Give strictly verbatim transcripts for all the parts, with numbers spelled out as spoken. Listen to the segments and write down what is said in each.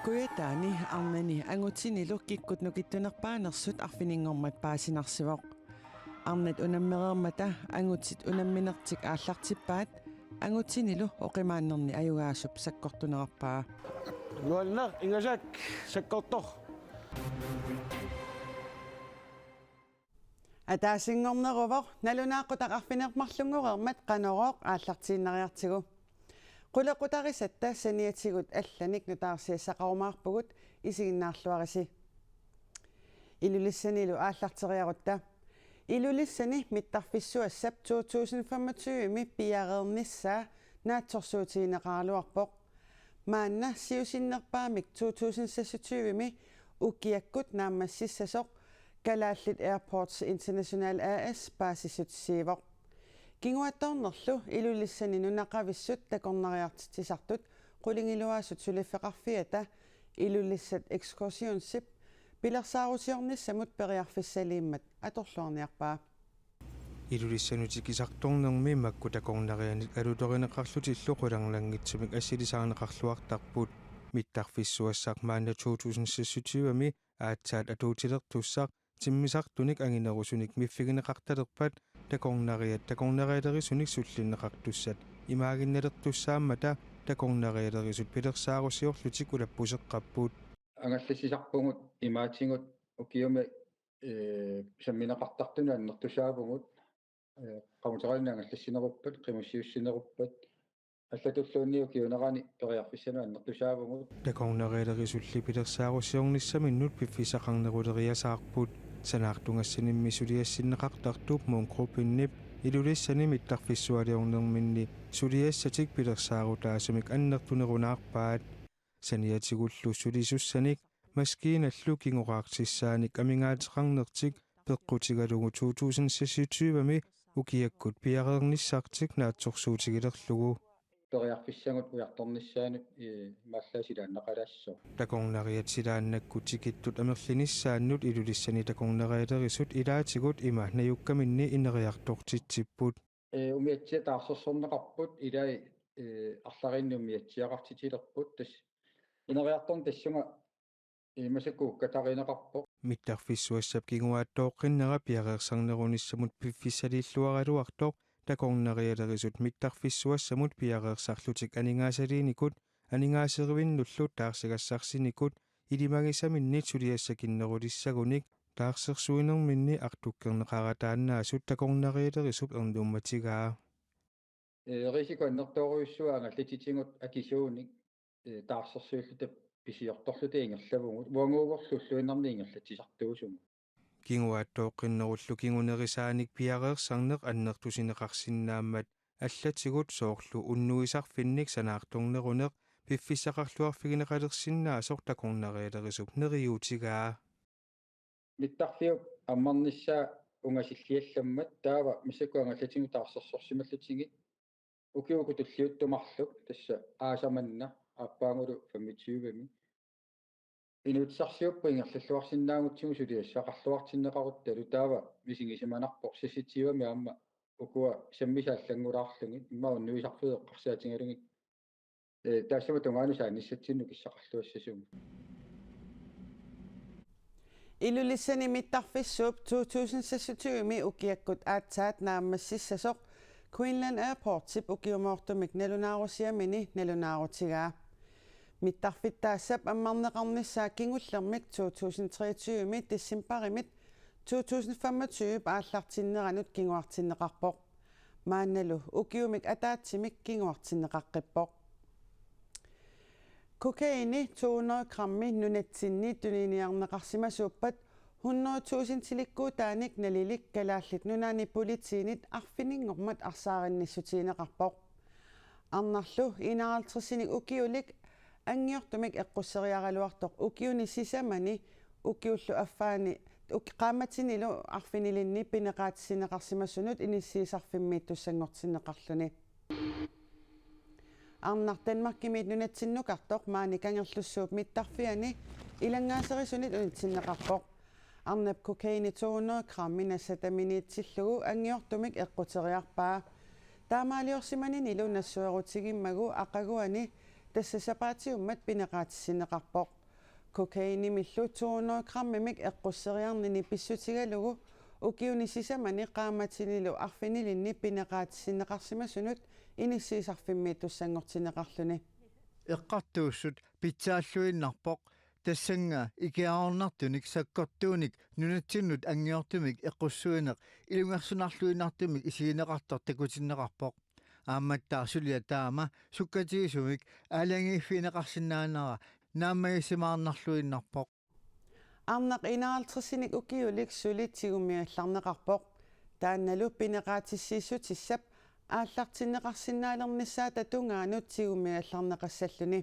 Kujataani arnani angutinilu kikkut nukittunerpaanersut arfininngormat paasinarsivoq. Arnat unammereermata angutit unamminertik aallartippaat, angutinilu oqimaannerni ajugaasup sakkortunerarpaa. Nuanneq ingasak sakkortoq. Ataasinngorneruvoq, nalunaaqutaq arfineq-marlunngoreermat Qanorooq aallartiinnariartigu. Qulequtarisatta saniatigut allanik nutaarsiassaqarumaarpugut, isiginnaarluarisi. Ilulissanilu aallarteriarutta. Ilulissani mittarfissuassap to tusind femogtyve-mi piareernissaa naatsorsuutigineqaraluarpoq. Maanna siusinnerpaamik to tusind seksogtyve-mi ukiakkut naammassissasoq Kalaallit Airports International A/S paasissutissiivoq. Kinguaattoornerlu Ilulissani nunaqavissut takornariartitsisartut qulingiluaasut suliffeqarfiata Ilulissat Excursionsip pilersaarusiornissamut periarfissaliimmat atorluarniarpaa. Ilulissanut tikisartornermi makku takornarianik alutorineqarlutillu qularnanngitsumik assilisaarneqarluartarput. Mittarfissuassaq maanna to tusind seksogtyve-mi aatsaat atuutilertussaq timmisartunik anginerusunik miffigineqartalerpat takornariat takornarialerisunik sullinneqartussat imaaginnalertussaammata takornarialerisut pilersaarusiorlutik ulappuseqqapput. Angallassisarpugut imaatigut ukiumi, ee, sammineqartartunut annertusaavugut, ee, qamuteqarluni angallassineruppat, qimussiussineruppat, allatulluunniit ukiuunerani periarfissanut annertusaavugut. Takornarialerisulli pilersaarusiornissaminnut piffissaqarneruleriasaarput. Sanaartugassanimmi suliassinneqartartup Munk Gruppinip Ilulissani mittarfissualiornerminni suliassatik pilersaarutaasumik annertunerunaarpaat. Saniatigullu sulisussanik maskiinallu kingoraartissaanik amigaateqarnertik peqqutigalugu to tusind seksogtyve-mi ukiakkut piareernissartik naatsorsuutigilerlugu. Periarfissagut ujartornissaanut, ee, imaallaat silaannaqalaassaaq. Takornariat silaannakkut tikittut amerlinissaannut Ilulissani takornarialerisut ilaatigut ima najukkaminni ineriartortitsipput. Ee, umiatsiaq taarsersorneqarput, ilai, ee, arlariinni umiatsiaqartitilerput, tassa ineriartorneq tassunga, ee, massakkut ukkatarineqarpoq. Mittarfissuassap kinguaattooqqinnera piareersarnerunissamut piffissaliilluaraluartoq takornarialerisut mittarfissuassamut piareersarlutik aningaasaliinikut, aningaaserivinnullu taarsigassarsinikut ilimagisaminnit suliassakinnerulissagunik taarsersuinerminni artukkerneqarataannaasut takornarialerisup ernummatigaa. Ee, risiko annertoorujussuaq angallatitigut akisuunik, ee, taarsersuilluta pisiortorluta ingerlavugut, uaguugorlu ulluinnarni ingerlatsisartuusugut. Kinguaattooqqinnerullu kingunerisaanik piareersarneq annertusineqarsinnaammat allatigut, soorlu unnuisarfinnik sanaartorneruneq, piffissaqarluarfigineqalersinnaasoq takornarialerisup neriuutigaa. Mittarfiup ammarnissaa ungasilliallammat, taava massakkut angallatigut taarsersorsimallutigit ukiut uku tulliuttut marluk, tassa aasaq manna aappaagulu femogtyve-mi, inuussutissarsiupput ingerlalluarsinnaagutsigu suliassaqarluartinneqaruttalu, taava misigisimanarpoq seksogtyve-mi aamma ukua sammisat allanngulaarlugit immaqa unnuisarfiup eqqarsaatigalugit, ee, taassuma tungaanut saannissatsinnut kissaqarluassasugut. Ilulissani mittarfissuup to tusind seksogtyve-mi ukiakkut aatsaat naammassissasoq Greenland Airportsip ukiumoortumik nalunaarusiamini nalunaarutigaa. Mittarfittaassap ammarneqarnissaa kingullermik to tusind treogtyve-mi decembarimit to tusind femogtyve aallartinneranut kinguartinneqarpoq. Maannalu ukiumik ataatsimik kinguartinneqaqqippoq. Kokaini to hundrede grammi nunatsinni tuniniarneqarsimasuuppat hundrede tusindilikkuutaanik nalilik Kalaallit Nunaanni politiinit arfininngormat arsaarinnissutigineqarpoq. Arnarlu enoghalvtredsinik ukiulik anngiortumik eqqusseriaraluartoq ukiuni sisamani ukiullu affaani uk-, qaammatinilu arfinilinni pineqaatissinneqarsimasunut inissiisarfimmiittussanngortinneqarluni. Arnaq Danmarkimiit nunatsinnukartoq maani Kangerlussuup mittarfiani ilanngaaserisunik unitsinneqarpoq. Arnap kokaini to hundrede grammi nassataminitsillugu anngiortumik eqquteriarpaa. Taamaaliorsimaninilu nassuerutigimmagu aqaguani tassa sapaatiummat pineqaatissinneqarpoq. kokainimillu to hundrede grammimik eqqusseriarnini pissutigalugu ukiuni sisamani qaammatinilu arfinilinni pineqaatissinneqarsimasunut inissiisarfimmiittussanngortinneqarluni. Eqqartuussut pitsaalluinnarpoq, tassannga ikiaroornartunik sakkortuunik nunatsinnut anngiortumik eqqussuineq ilungersunarluinnartumik isigineqartoq takutinneqarpoq. Aammattaaq suliaq taama sukkatigisumik aalajangiiffigineqarsinnaanera naammagisimaarnarluinnarpoq. Arnaq enoghalvtredsinik ukiulik suli tigumigallarneqarpoq. Taannalu pineqaatissiissutissap aallartinneqarsinnaalereernissaata tungaanut tigumigallarneqassalluni.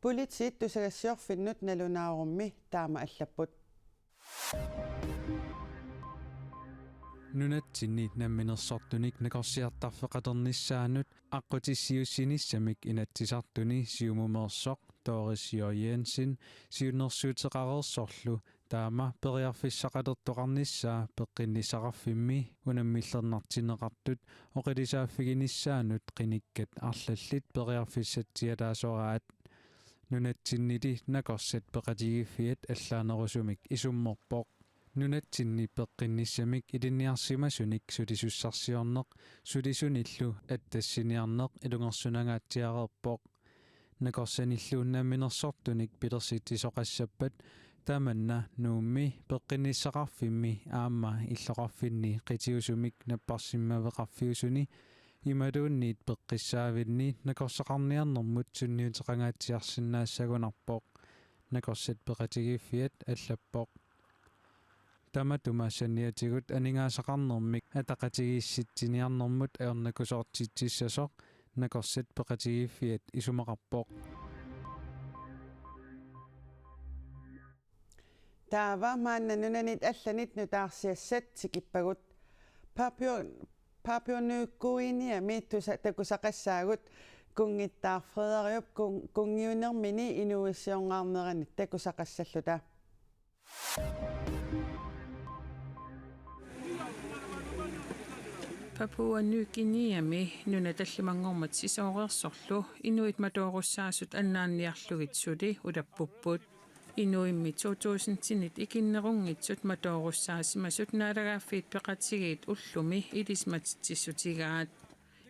Politiit tusagassiorfinnut nalunaarummi taama allapput. Nunatsinni namminersortunik nakorsiartarfeqalernissaanut aqqutissiuussinissamik Inatsisartuni Siumumeersoq Doris J. Jensen siunnersuuteqareersorlu taama periarfissaqalertoqarnissaa peqqinnissaqarfimmi unammillernartinneqartut oqilisaaffiginissaannut qinikkat arlallit periarfissatsialaasoraat. Nunatsinnili nakorsat peqatigiiffiat allaanerusumik isummerpoq. Nunatsinni peqqinnissamik ilinniarsimasunik sulisussarsiorneq sulisunillu attassiniarneq ilungersunangaatsiareerpoq. Nakorsanillu namminersortunik pilersitsisoqassappat tamanna Nuummi peqqinnissaqarfimmi aamma illoqarfinni qitiusumik napparsimmaveqarfiusuni imaluunniit peqqissaavinni nakorsaqarniarnermut sunniuteqangaatsiarsinnaassagunarpoq, nakorsat peqatigiiffiat allappoq. Tamatuma saniatigut aningaasaqarnermik ataqatigiissitsiniarnermut ajornakusoortitsissasoq nakorsat peqatigiiffiat isumaqarpoq. Taava maanna nunanit allanit nutaarsiassat tikippagut. Papua, Papua Ny Guineami tusa-, takusaqassaagut kunngittaaq Frederiup kun-, kunngiunermini inuuissiorngaarnerani takusaqassalluta. Papua Ny Guineami nuna tallimanngormat sisooreersorlu inuit matoorussaasut annaanniarlugit suli ulappupput. Inuimmi to tusindinit ikinnerunngitsut matoorussaasimasut Naalagaaffiit Peqatigiit ullumi ilisimatitsissutigaat.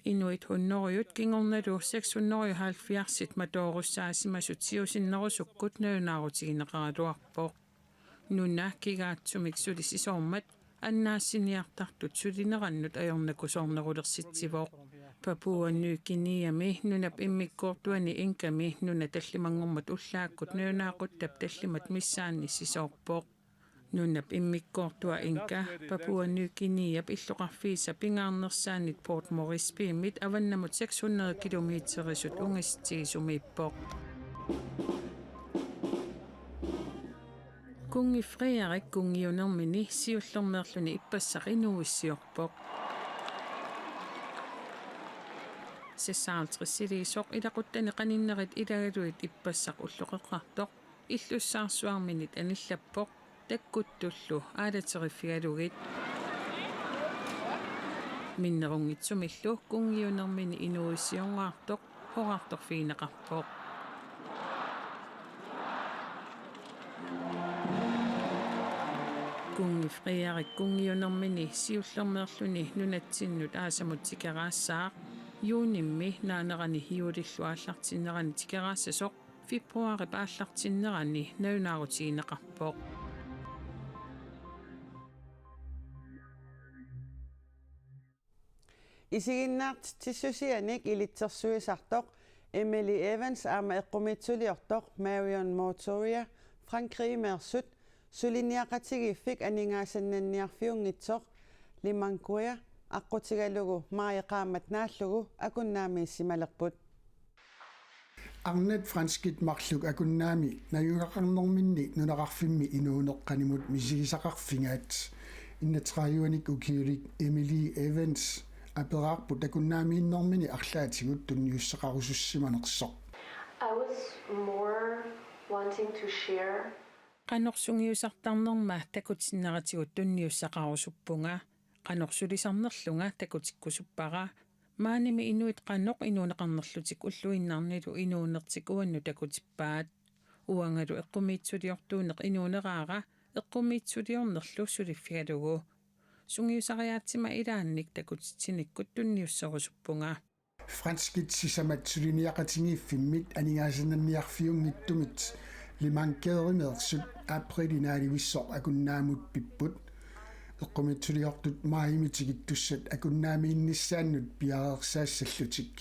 Inuit hunnorujut kingornalu seks hundrede og halvfjerdsit matoorussaasimasut siusinnerusukkut nalunaarutigineqaraluarpoq. Nuna kigaatsumik suli sisoormat annaassiniartartut sulinerannut ajornakusoornerulersitsivoq. Papua Ny Guineami nunap immikkoortuani Inkami nuna tallimanngormat ullaakkut nalunaaquttap tallimat missaanni sisoorpoq. Nunap immikkoortua Inka Papua Ny Guineap illoqarfiisa pingaarnersaanit Port Moresbymiit avannamut seks hundrede kilometerisut ungasitsigisumiippoq. Kunngi Frederik kunngiunermini siullermeerluni ippassaq inuuissiorpoq. Seksoghalvtredsiliisoq ilaquttani qaninnerit ilagalugit ippassaq ulloqeqqartoq illussaarsuarminit anillappoq takkuttullu aalateriffigalugit. Minnerunngitsumillu kunngiunermini inuuissiorngaartoq horartorfigineqarpoq. Kunngi Frederik kunngiunermini siullermeerluni nunatsinnut aasamut tikeraassaaq. Juunimmi naanerani juulillu aallartinnerani tikeraassasoq februaarip aallartinnerani nalunaarutigineqarpoq. Isiginnaartitsissusianik ilitsersuisartoq Emily Evans aamma eqqumiitsuliortoq Marion Montoya Frankrigimiittut suliniaqatigiiffik aningaasannanniarfiunngitsoq Limanquya aqqutigalugu maaji qaammat naallugu Akunnaamiissimalerput. Arnat franskit marluk Akunnaami najugaqarnerminni nunaqarfimmi inuuneq qanimut misigisaqarfigaat enogtredivenik ukiulik Emily Evans aperaarput Akunnaamiinnermini arlaatigut tunniussaqarusussimanersoq. I was more wanting to share. Qanoq sungiusartarnerma takutinneratigut tunniussaqarusuppunga, qanoq sulisarnerlunga takutikkusuppara. Maanimi inuit qanoq inuuneqarnerlutik ulluinnarnilu inuunertik uannut takutippaat. Uangalu eqqumiitsuliortuuneq inuuneraara eqqumiitsuliornerlu suliffigalugu. Sungiusariaatsima ilaannik takutitsinikkut tunniusserusuppunga. Franskit sisamat suliniaqatigiiffimmit aningaasanarniarfiunngitsumit Limankeerimeersut aprilip naalivissoq Akunnaamut pipput. Eqqumiitsuliortut maajimi tikittussat Akunnaamiinnissaannut piareersaassallutik.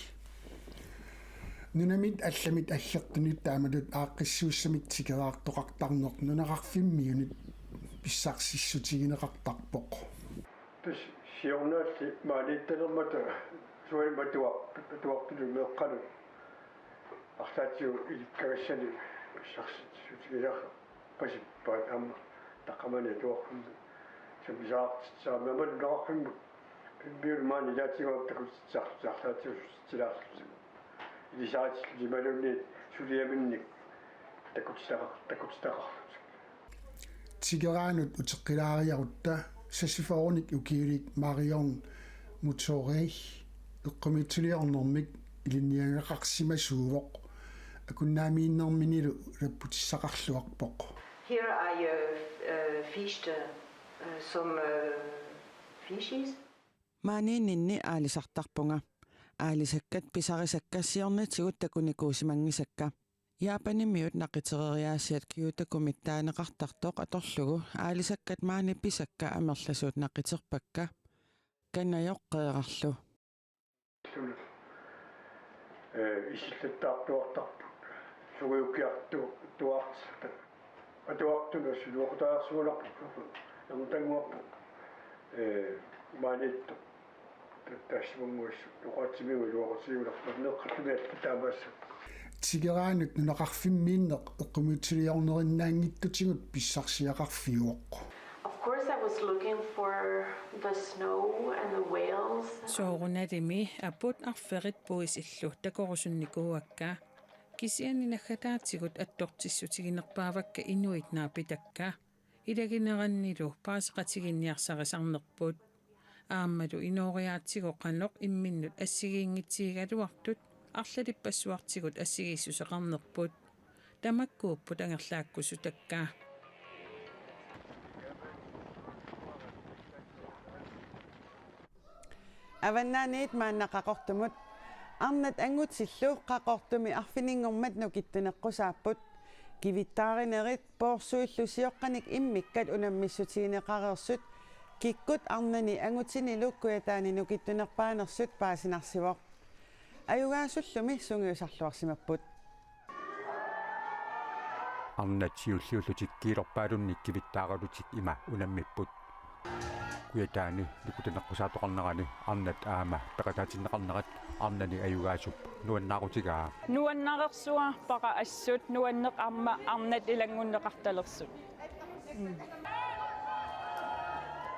Nunamit allamit aggertunit taamatut aaqqissuussamik tikeraartoqartarneq nunaqarfimmiunit pissarsissutigineqartarpoq. Tassa siornaalli maaniittalermata sualimatuaq patuartullu meeqqanut arlaatigut ilikkagassani pissarsissutigineqarpasippaat aamma taqqamani atuarfimmi sammisaqartitsisarami aamma nunaqarfimmut pimmiullu maani ilaatigut aamma takutitsisarlutik arlaatigut sussutilaarlutik ilisaritillutik imaluunniit suliaminnik takutitaqar- takutitaqarlutik. Tikeraanut uteqqilaariarutta seksogfyrrenik ukiulik Marion Mutorei eqqumiitsuliornermik ilinniagaqarsimasuuvoq Akunnaamiinnerminilu napputissaqarluarpoq. Here are your uh, fish, uh, some uh, fishes. Maaniinninni aalisartarpunga. Aalisakkat pisarisakka siornatigut takunikuusimanngisakka. Japanimiut naqitereriaasiat Kyotokumit taaneqartartoq atorlugu aalisakkat maani pisakka amerlasuut naqiterpakka. Kanajoqqeerarlu. Ee, isillattaartuartarput. Sugujukiartu-, tuart-, atuartunut suluaqutaarsuularput. Namutannguarput. Ee, maaniittoq. Tassimanguis oqaatsimigut iluaqutigiulerpat neqqattumiallu taamaassapput. Tikeraanut nunaqarfimmiinneq eqqumiitsuliornerinnaanngitsutigut pissarsiaqarfiuvoq. Of course I was looking for the snow and the whales. Soorunalimi aput arferit puisillu takorusunnikuuakka. Kisianni naggataatigut attortissutiginerpaavakka inuit naapitakka. Ilaginerannilu paaseqatigiinniarsarisarnerput. Aammalu inooriaatsigu qanoq imminnut assigiinngitsigigaluartut arlalippassuartigut assigiissuseqarnerput. Tamakkuupput angerlaakkusutakka. Avannaaniit maanna Qaqortumut. Arnat angutillu Qaqortumi arfininngormat nukittuneqqusaapput. Kivittaarinerit poorsuillu sioqqanik immikkat unammissutigineqareersut kikkut arnani angutinilu Kujataani nukittunerpaanersut paasinarsivoq. Ajugaasullumi sungiusarluarsimapput. Arnat siulliullutik kiilorpaalunnik kivittaaralutik ima unammipput. Kujataani nukittuneqqusaartoqarnerani arnat aamma peqataatinneqarnerat arnani ajugaasup nuannaarutigaa. Nuannareersuarpara assut nuanneq aamma arnat ilanngunneqartalersut.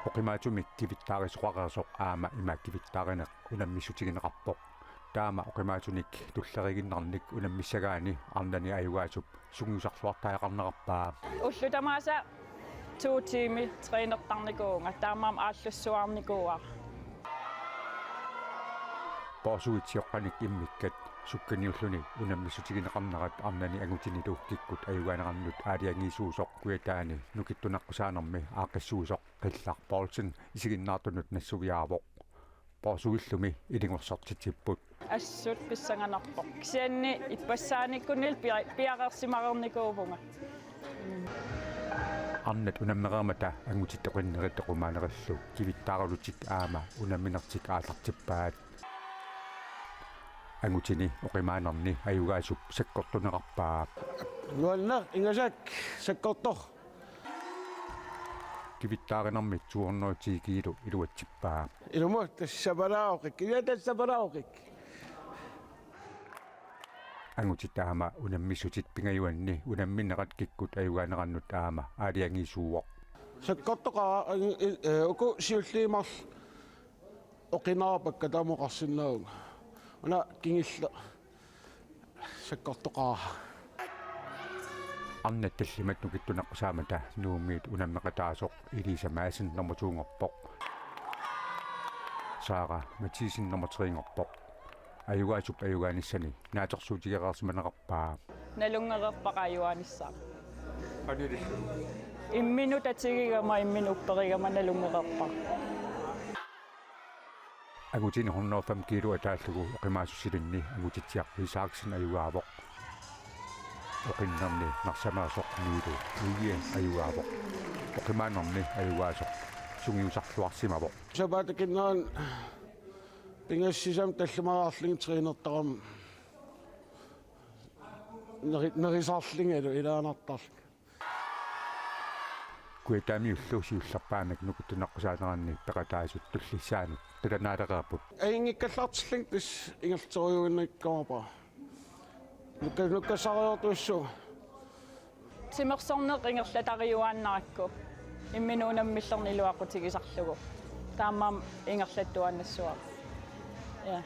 Oqimaatsumik kivittaarisoqareersoq aamma ima kivittaarineq unammissutigineqarpoq. Taama oqimaatsunik tulleriiginnarnik unammissagaanni arnani ajugaasup sungiusarluartariaqarnerarpaa. Ullut tamaasa to tiimi trænertarnikuuvunga, taamaammat aallussuarnikuuara. Poorsuit sioqqanik immikkat sukkaniulluni unammissutigineqarnerat arnani angutinilu kikkut ajugaanerannut aalajangiisuusoq Kujataani nukittuneqqusaanermi aaqqissuisoq Qillaq Poulsen isiginnaartunut nassuiaavoq. Poorsuillumi ilungersortitsipput. Assut pissanganarpoq. Kisianni ippassaaniikkunnilu pia-, piareersimareernikuuvunga. Arnat unammereermata angutit toqinnerit toqumaanerillu kivittaaralutik aamma unamminertik aallartippaat. Angutini oqimaanerni ajugaasup sakkortuneqarpaa. Nuanneq ingasak sakkortoq. Kivittaarinermit to hundrede ti kilo iluatsippaa. Ilumut tassapalaaqik, ilaa tassapalaaqik. Angutit aamma unammissutit pingajuanni unamminerat kikkut ajugaanerannut aamma aalajangiisuuvoq. Sakkortoqaaq, eh, uku siulliit marluk oqinarpakka taama oqarsinnaavunga. Una kingulleq sakkortoqaaq. Arnat tallimat nukittuneqqusaammata Nuummiit unammeqataasoq Elisa Madsen nummer to-nngorpoq. Sara Mathisen nummer tre-nngorpoq. Ajugaasup ajugaanissani naatsorsuutigereersimanerarpaa. Nalunngereerpara ajugaanissaq. Qanilillu. Imminut tatigigama, imminut upperigama nalunngereerpara. Angutini hundrede og fem kilo ataallugu oqimaassusilinni Angutitsiaq Isaksen ajugaavoq. Oqinnerni Narsameersoq Miilu Uie ajugaavoq. Oqimaannerni ajugaasoq sungiusarluarsimavoq. Sapaatip akunnerani pingasut sisamat tallimaarlunga trænertarama neri-, nerisarlungalu ilaannartarlunga. Kujataamiullu siullerpaamik nukittuneqqusaaneranni peqataasut tullissaanut qilanaalereerput. Ajunngikkallartillugu tassa ingerlaterujuinnakkama. Nukka-, nukkassaariartussuu. Timersorneq ingerlatariuaannarakku. Imminut unammillerni iluaqutigisarlugu. Taamaammat ingerlattuaannassuara. Ja.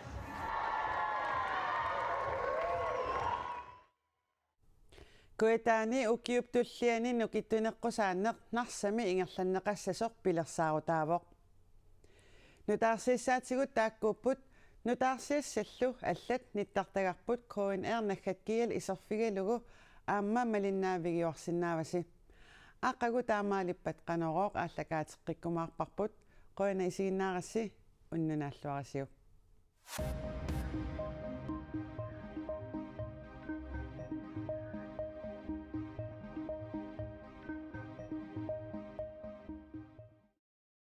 Kujataani ukiup tulliani nukittuneqqusaanneq Narsami ingerlanneqassasoq pilersaarutaavoq. Nutaarsiassaatigut taakkuupput, nutaarsiassallu allat nittartagarput K N R naggat G L iserfigalugu aamma malinnaavigiuarsinnaavasi. Aqagu taamaalippat Qanorooq aallakaateqqikkumaarparput, qujanaq isiginnaarassi, unnuk naalluarisiuk.